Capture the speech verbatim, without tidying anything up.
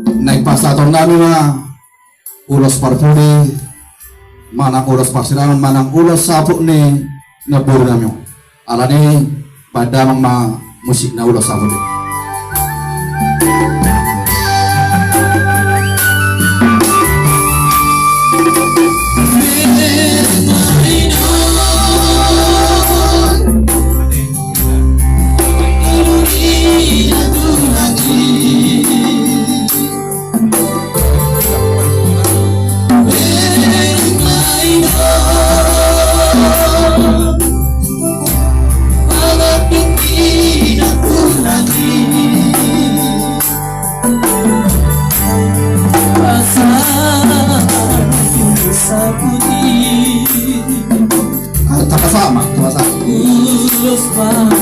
Naeng pasahatonnami ma ulos parpudi manang ulos parsirangan manang ulos saput ni namboru nami on. Alani baen damang ma musik na ulos saput i. Tapa sama, tapa sama.